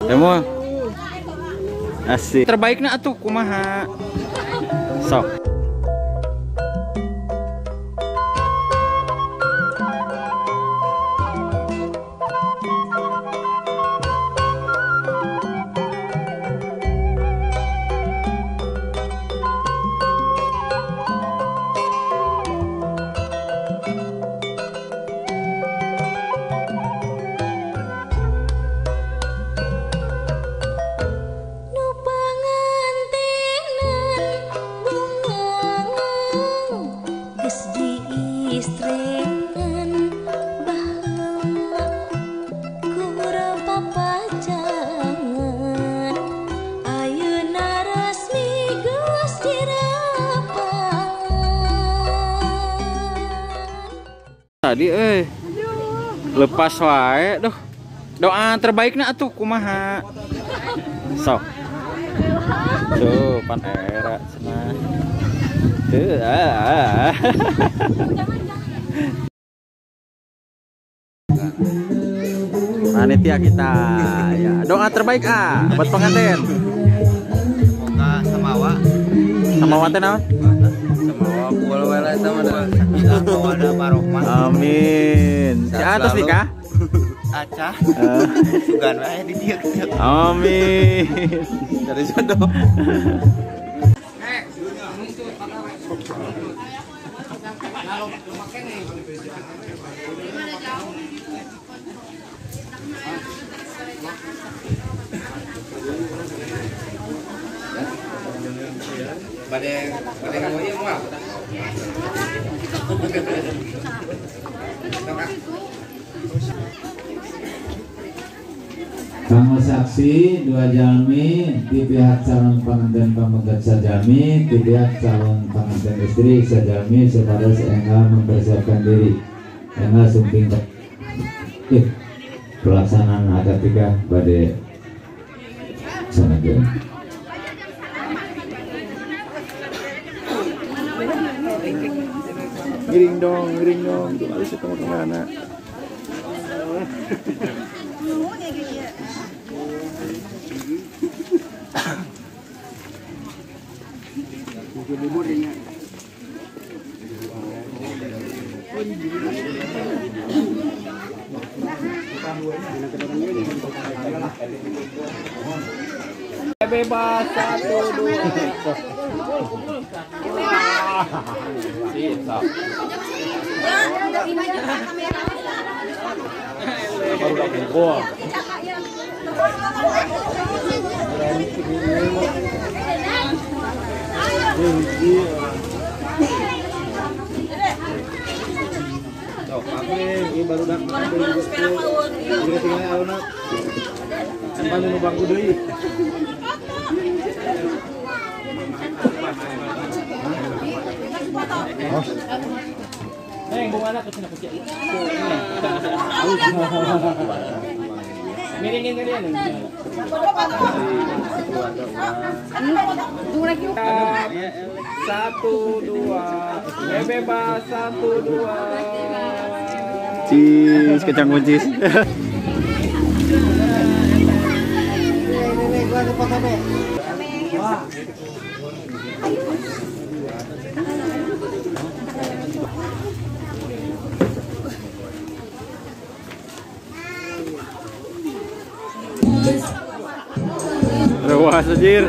Emo. Asik. Terbaikna atuh kumaha? Sok. Tadi lepas wae duh. Doa terbaikna atuh kumaha? Sok. Tuh pan era cenah. Tuh ah. Panitia kita ya. Doa terbaik ah buat pengantin. Semoga samawa. Samawa teh naon? Samawa kuul wala sama da warohmah. Amin. Si atas nikah? Acah. Sugan wae di dieu. Amin. Dari jodoh. Kanggo saksi dua jalmi di pihak calon pengantin pamegat sajalmi, di pihak calon pengantin istri sajalmi sepada enggal mempersiapkan diri enggal sumping pelaksanaan akad nikah pada sanajan. Giring dong, tuh alis itu mau kemana? Bebas 1 2. Baru udah kumpul. Baru udah bangku deui. Miringin kalian. 1 2. Bebas 1 2. Cheese, kacang kuncis. Rewas anjir.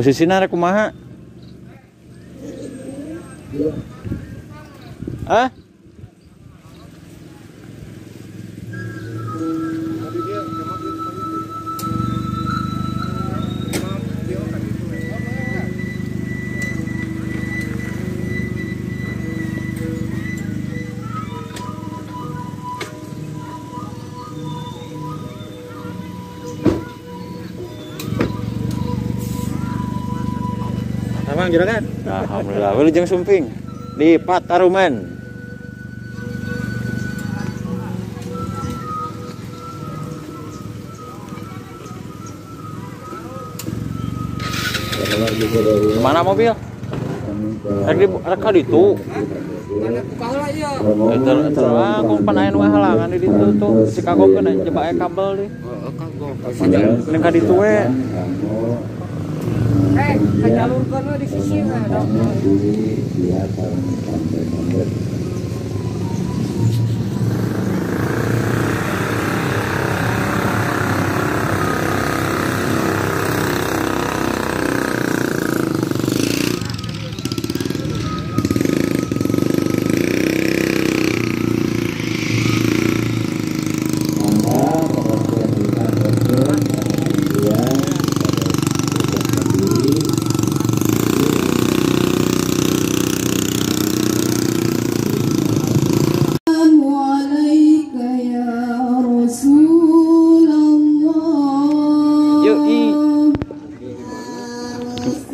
Posisina rek kumaha? Hah? Abang juragan. Alhamdulillah. Wilujeng sumping di Pataruman. Mana mobil? Rek di ditu. Terang, pan aya nu halangan di ditu tuh. Si kagok coba aya kabel di. Ning ka ditu we. Kajalurkeun we di sisi we dong.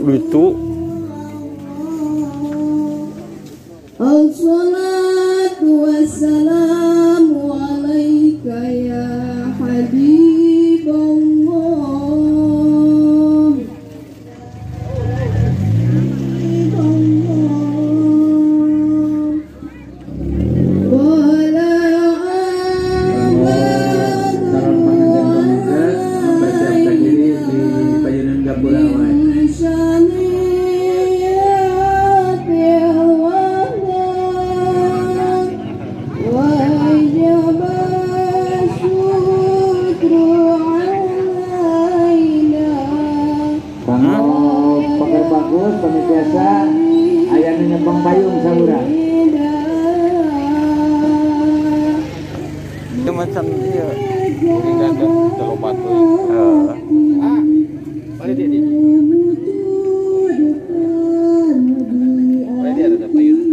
Itu assalatu wassalamu alaika ya habiballah. Mempersiapkan diri di payunan gapura wae. Bagus pemikiasa aya nu nyepeng payung saurang. Itu macam ieu. Ah. Balik dia dia. Balik dia ada payung.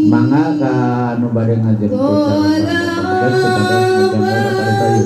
Mangga ka nu bade ngajemput calon pengantin sebagai ngajemput ka payung.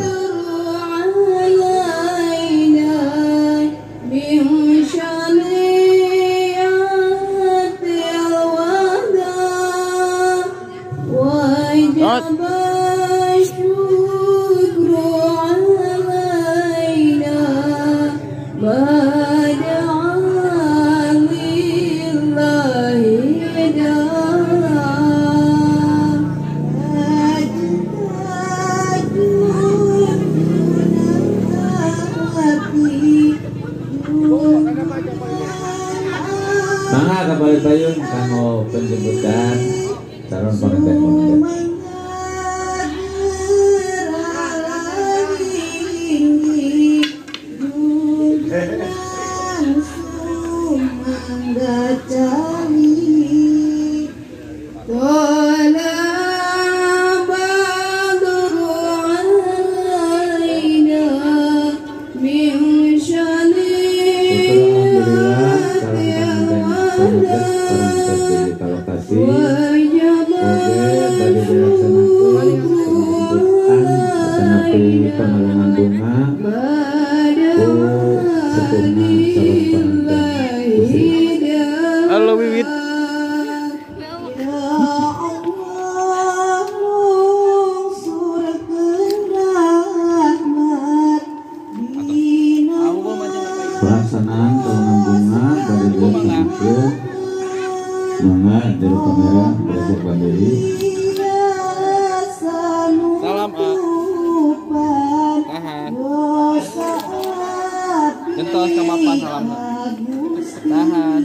Mangga ka payun kanggo penjemputan calon pengantin pameget. Alhamdulillah calon istri oge bade dilaksanakeun pengambilan atanapi pengalengan bunga ku sepuhna calon pengantin istri. Halo Wiwit. Pelaksanaan kalangan bunga bade dilaksanakeun mangga jero kamera bersiapkan diri. Salam A. Tahan. Gentos ke bapak salam. Tahan.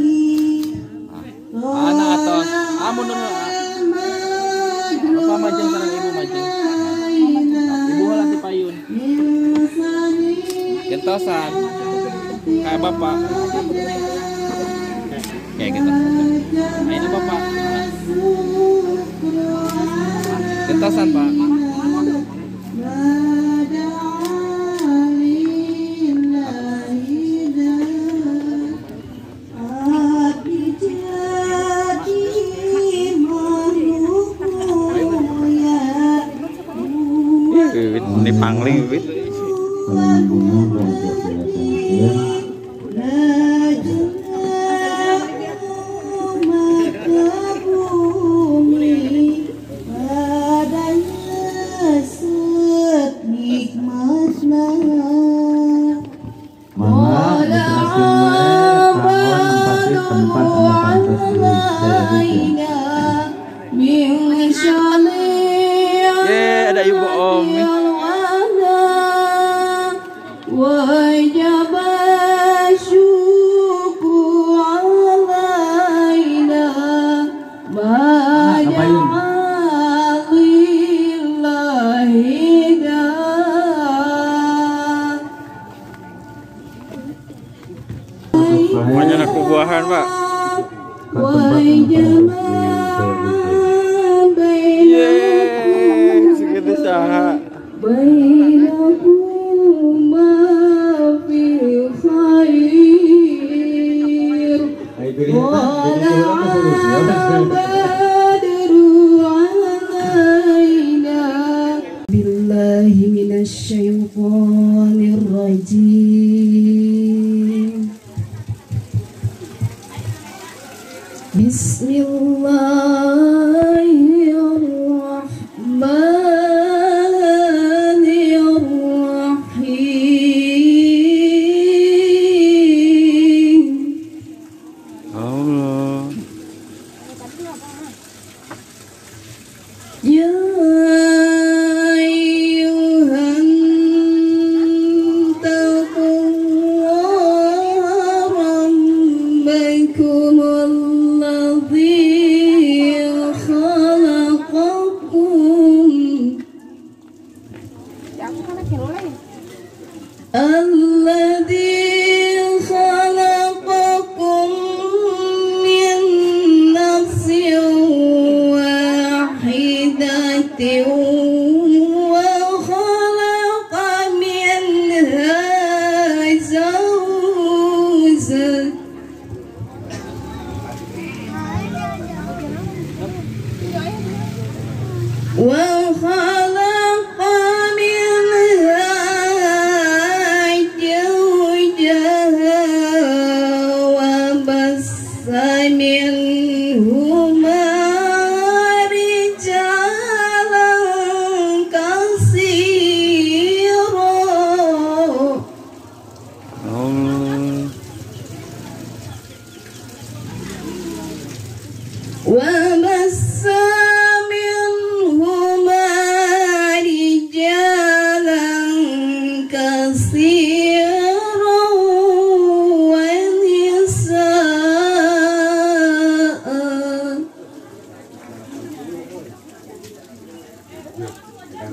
Anak atos. Ah mundur A. Bapak majeng sareng ibu majeng. Ibu heula ti payun. Gentosan. Kayak bapak. Kayak gitu. Nah, ini bapak. Gentosan, Pak. Wiwit ini pangling Wiwit. Ye, ada ibu om. Banyak anak buahan, Pak. Yeay, segitu saha. Billahi minasyaitonir rajim. Bismillahirrahmanirrahim. Allah. Ya ayyuhan taqullaha rabbakum alladzi khalaqakum alladzi khalaqakum min nafsin wahidatin wa khalaqa minha zawjaha wa khalaqa minha zawjaha wa bassa minhuma rijalan katsira. Allah. Wa bassa minhuma rijalan katsiran wa nisaa.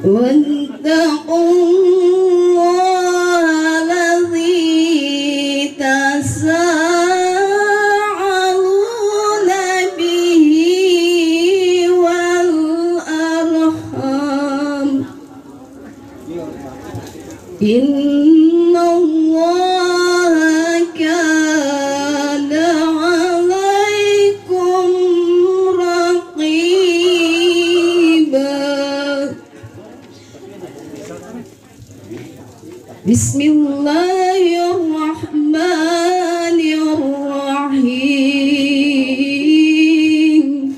Wattaqullaha alladzi tasaaluna bihi wal arham. Innallaha kana 'alaikum raqib. Bismillahirrahmanirrahim.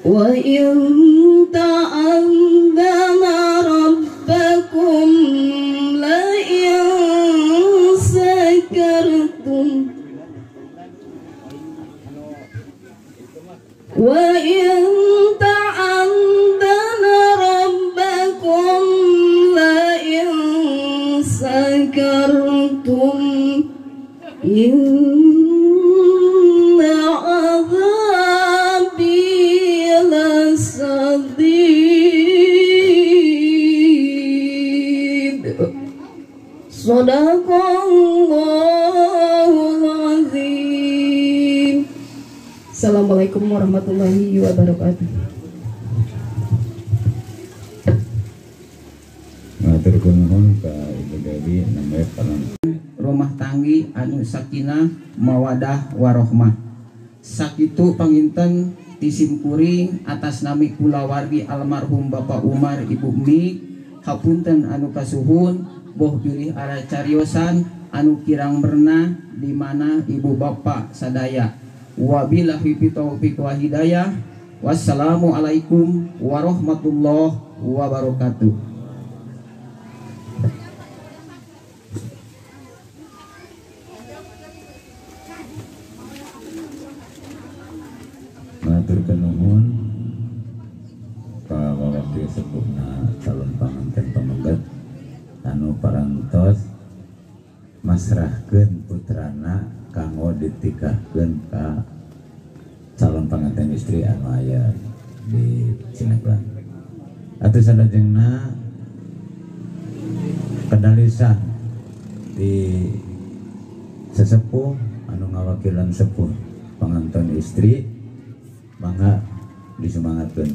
Wa in ta'adzana rabbakum la in sakartum wa in ta'adzana rabbakum la in sakartum inna azabi lasadid. Shadaqallahul azim. Assalamualaikum warahmatullahi wabarakatuh. Matur nuwun ka Ibu Dewi namanya palan rumah tanggi anu sakinah mawadah warohmah. Sakitu panginten tisimkuring atas nami kulawargi almarhum Bapak Umar Ibu Mi hapunten anu kasuhun boh bilih ara cariosan anu kirang merenah di mana ibu bapak sadaya. Wabillahi taufiq wa hidayah. Wassalamualaikum warahmatullahi wabarakatuh. Matur nuhun ka wawakil sepuhna calon panganten pamegat anu parantos masrahkeun putrana kanggo ditikahkeun ka calon panganten istri anu aya di Cineglang. Atuh salajengna kedalisan di sesepuh anu ngawakilan sepuh panganten istri mangga disumangatkeun.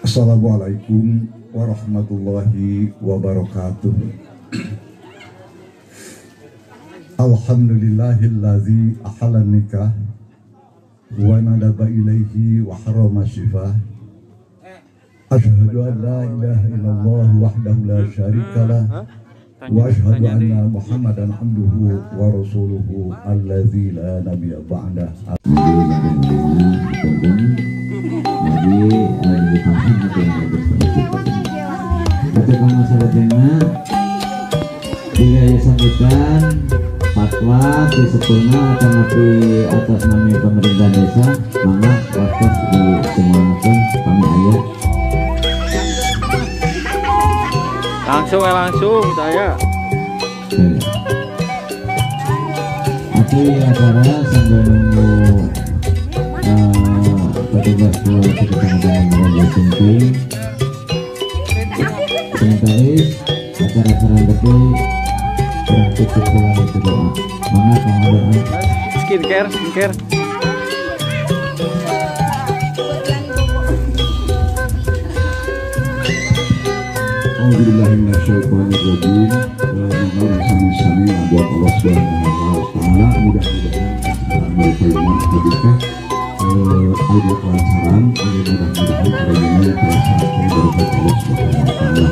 Assalamualaikum warahmatullahi wabarakatuh. Alhamdulillahillazi ahalla nikah wa nadaba ilaihi wa harrama syifah. Asyhadu an la ilaha illallah wahdahu la syarikalah wa asyhadu anna Muhammadan abduhu wa rasuluhu allazi la nabiyya ba'dah. Sambutan fatwa di sepulna atau atas nama pemerintah desa mangga waktu di semuanya kami ayat langsung langsung saya atau acara sambil nunggu petugas kecamatan Raja Singking sementara acara selanjutnya tutup itu doa. Mana kamu doa? Skincare, skincare. Auzubillahiminasyaitonirrajim. Sami-sami buat Allah Subhanahu wa taala, mudah-mudahan merupakan hadisnya ada kelancaran, mudah-mudahan kerajaan terlaksana berkat Allah Subhanahu wa taala.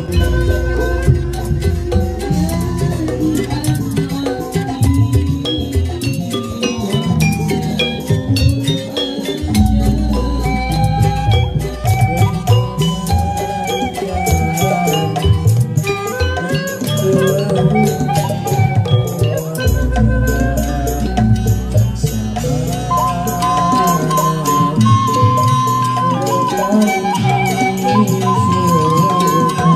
Thank you.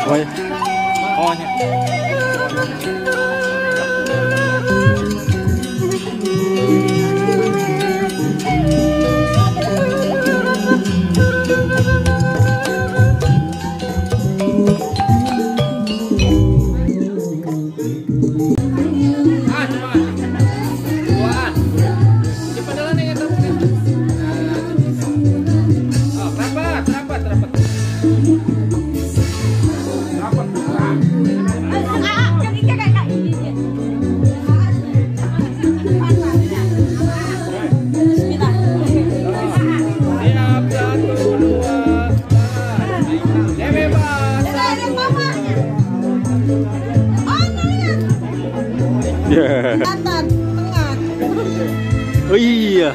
Oh, oh nya. Oh iya.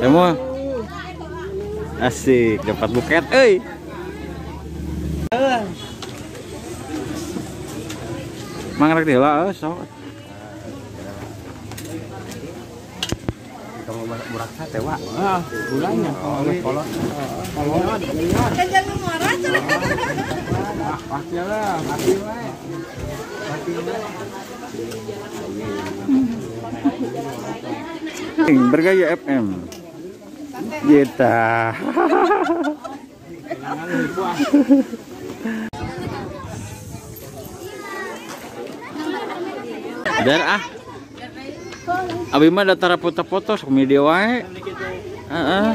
Emo. Asik dapat buket euy. Mang rek heula sok. Kamu burak sate wa. Ah, gulanya kolot. Kolot. Jangan marah cenah. Pasti lah, mati wae. Mati wae. Bergaya FM. Kita. Dan ah. Abi mah datar foto-foto sok media wae. Heeh.